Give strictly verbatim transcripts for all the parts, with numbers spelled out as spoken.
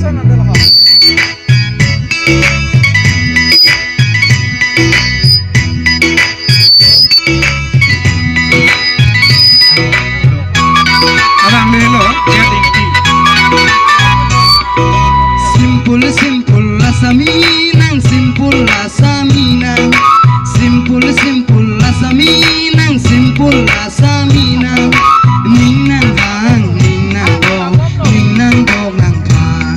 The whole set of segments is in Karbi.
Abang deh lo, ya, ding, ding. Simple, simple, la sami nang, simple, la sami nang. Simple, simple, la sami nang, simple, la sami nang. Ning nang hang, ning nang dok, ning nang dok nang khan.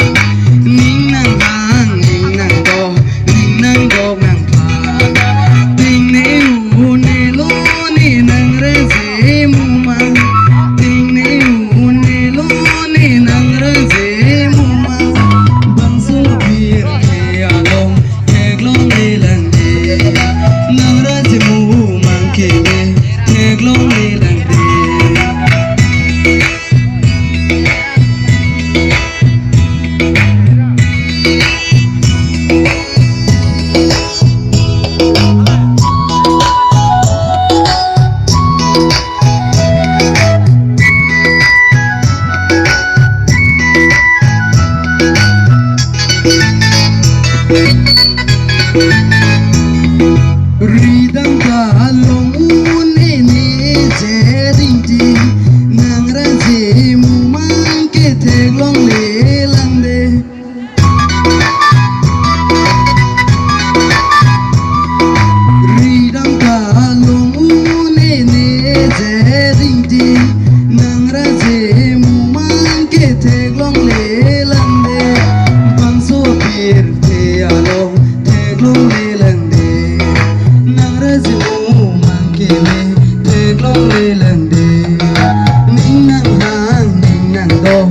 Ning nang hang, ning nang dok, ning nang dok nang khan. Ting ne u ne lo ne nang ra je mumang. Ting ne u ne lo ne nang ra je mumang. Bangso pirthe along theklongle lang de. Nang ra je mumang ke me theklongle lang de. Ridam ta long un-e ne je ding ding, nang ra je mumang ke theklongle lang de. Ridam ta long un-e ne je ding ding, nang ra je mumang ke theklongle lang de. Bangso pirthe along theklongle lang de. Nang ra je mumang ke me theklongle lang de. Ning nang hang, ning nang dok,